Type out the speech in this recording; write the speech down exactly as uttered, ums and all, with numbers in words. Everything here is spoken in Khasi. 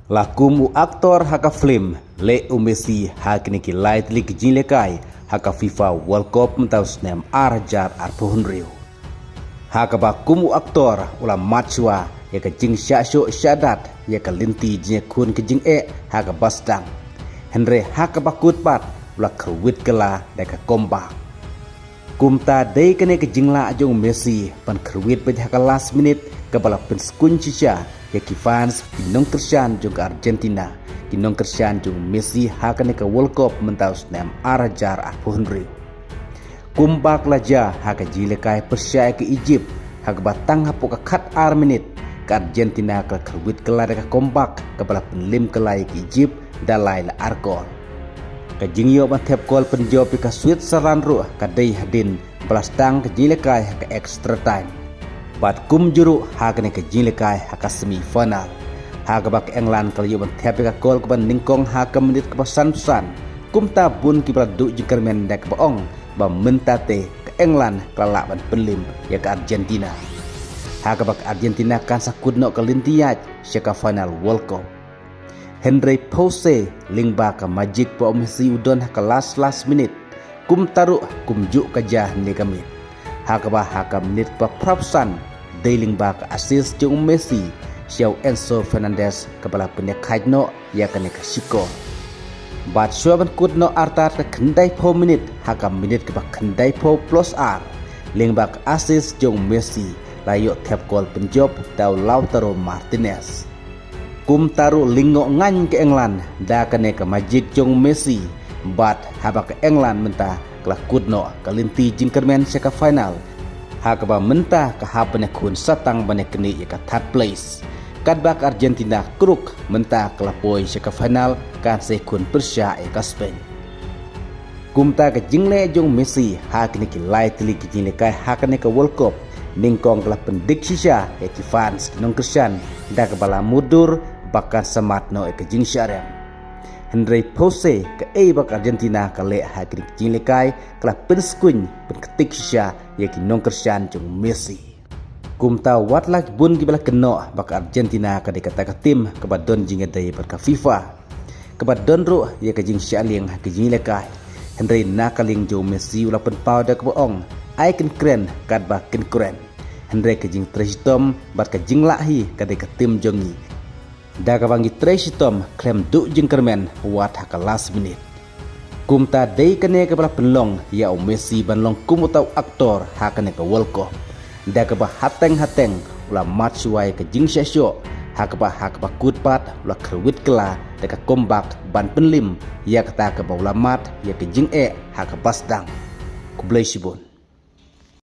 La kum u aktor ha ka film, leh u Messi ha kine ki lai tylli ki jingïalehkai ha ka FIFA World Cup mynta u snem ar hajar arphew hynriew. Ha kaba kum u aktor u la mad shuwa ïa ka jingshah shoh shah dat ïa ka lynti jingïakhun ka jingeh ha kaba sdang. Hynrei ha kaba kut pat u la kyrwit kylla da ka comeback. Kumta dei kane ka jinglah jong u Messi ban kyrwit beit ha ka last minute kaba la pynskun shisha ïa ki fans, ki nongkyrshan jong ka Argentina, ki nongkyrshan jong u Messi ha kane ka World Cup mynta u snem ar hajar arphew hynriew. Comeback la jia ha ka jingïalehkai pyrshah ïa ka Egypt, ha kaba tang hapoh ka khatar minit ka Argentina ka la kyrwit kylla da ka comeback kaba la pynlem kylla ïa ka Egypt da lai la ar kol. Ka jingïoh ban thep kol pynjop ïa ka Switzerland ruh ka dei hadien ba la sdang ka jingïalehkai ha ka extra time. Bad kumjuh ruh ha kane ka jingïalehkai ha ka semi final, ha kaba ka England ka la ïoh ban thep ïa ka kol kaba nyngkong ha ka minit kaba sanphew san. Kumta bun kiba la duh jingkyrmen da kaba ong ba mynta te ka England ka la lah ban pynlem ïa ka Argentina, ha kaba ka Argentina kan sa kut noh ka lynti ïaid sha ka final World Cup. Hynrei phewse lyngba ka magic ba u Messi u don ha ka last last minute, kumta ruh kumjuh ka jia hynne ka miet, ha kaba ha ka minit kaba phraphew san dei lyngba ka assist jong u Messi sha u Enzo Fernandez kaba la pynïakhaid noh ïa kane ka shikor. Bad shuwa ban kut noh artat ka khyndaiphew minit, ha ka minit kaba khyndaiphew plus ar, lyngba ka assist jong u Messi la ïoh thep kol pynjop da u Lautaro Martinez. Kumta ruh lyngngoh ngaiñ ka England da kane ka magic jong u Messi, bad haba ka England mynta ka la kut noh ka lynti jingkyrmen sha ka final, ha kaba mynta ka hap ban ïakhun sa tang ban ïaknieh ïa ka third place. Katba ka Argentina ka ruk mynta ka la poi sha ka final, kan sa ïakhun pyrshah ïa ka Spain. Kumta ka jingleh jong u Messi ha kine ki lai tylli ki jingïalehkai ha kane ka World Cup, nyngkong ka la pyndik shisha ïa ki fans, ki nongkyrshan, da kaba la mutdur ba kan sa mad noh ïa ka jingshah rem. Hynrei phewse kaei ba ka Argentina ka leh ha kine ki jingïalehkai ka la pynskun, pynktik shisha ïa ki nongkyrshan jong u Messi. Kumta wat la bun kiba la kynnoh ba ka Argentina ka dei kata ka tim kaba don jingïadei bad ka FIFA, kaba don ruh ïa ka jingshah lieng ha ka jingïalehkai. Hynrei na ka liang jong u Messi u la pynpaw da kaba ong, ai kren katba kren. Hynrei ka jingtrei shitom bad ka jinglah hi ka dei ka tim jong ngi, da kaba ngi trei shitom khlem duh jingkyrmen wat ha ka last minute. Kumta dei kane kaba la pynlong ïa u Messi ban long kum uta u aktor ha kane ka World Cup, da kaba hateng hateng u la mad shuwa ïa ka jingshah shoh, ha kaba ha kaba kut pat u la kyrwit kylla da ka comeback ban pynlem ïa kata kaba u la mad ïa ka jingeh ha kaba sdang. Khublei shibun.